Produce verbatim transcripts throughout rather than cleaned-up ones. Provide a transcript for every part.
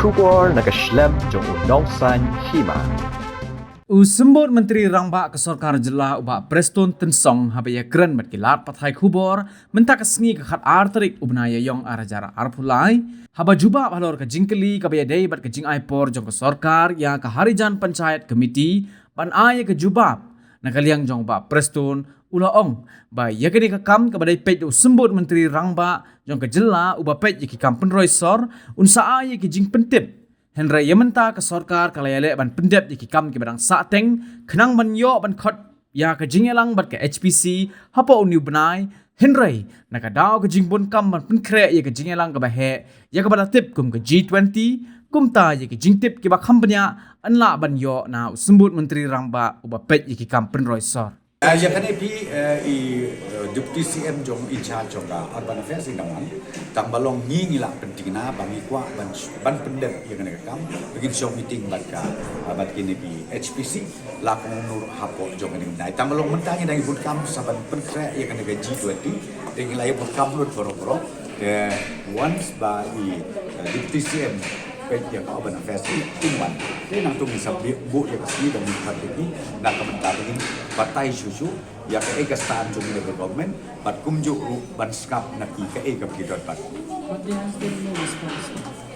Khubor na ka shlem jong u Nongsaiñ Hima. U Symbud Myntri Rangbah ka Sorkar Jylla u Bah Prestone Tynsong haba ïakren bad ki lad pathai khubor mynta ka sngi ka khatar tarik u bnai Ïaïong arhajar arphew lai, haba jubab halor ka jingkylli kaba ïadei bad ka jingai por jong ka sorkar ïa ka Harijan Panchayat Committee ban ai ïa ka jubab na ka liang jong u Bah Prestone, u la ong ba ïa kane ka kam kaba dei peit da u Symbud Myntri Rangbah jong ka jylla uba peit ïa ki kam pynroi sor, un sa ai ïa ki jingpyntip. Hynrei ïa mynta ka sorkar ka la ïaleh ban pyndep ïa ki kam kiba dang sahteng khnang ban ïoh ban khot ïa ka jingïalang bad ka H P C hapoh une u bnai. Hynrei na ka daw ka jingbun kam ban pynkhreh ïa ka jingïalang kaba heh ïa kaba la tip kum ka G twenty, kumta ïa ki jingtip kiba kham bniah yn lah ban ïoh na u Symbud Myntri Rangbah uba peit ïa ki kam pynroi sor. Ah, ïa kane phi, eh, i, eh, Deputy C M jong in charge jong ka Urban Affairs i dang wan. Tang ba long ngi ngi la pynthikna ba ngi kwah ban, ban pyndep ïa kane ka kam. Ba ngin shong meeting bad ka, ah, bad kine phi H P C la ka Umnur hapoh jong kane ka bnai. Tang ba long mynta ngi dang ïa bun kam sa ban pynkhreh ïa kane ka G twenty. Te ngi la ïa bun kam lut baroh baroh. Te once ba i, eh, Deputy C M peit ïa ka Urban Affairs i, in wan. Te nangta ngin sa buh ïa ka sngi ba ngin pynthikna na ka bynta ba ngin batai shuh shuh ïa kaei ka stand jong ngi na ka government bad kumjuh ruh ban sngap na ki kaei kaba ki don pat. But there has been no response.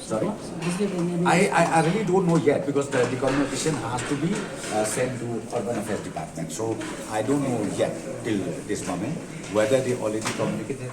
Sorry? Has there been any I, I, I really don't know yet because the, the communication has to be, uh, sent to Urban Affairs Department. So I don't know yet till this moment whether they already communicated.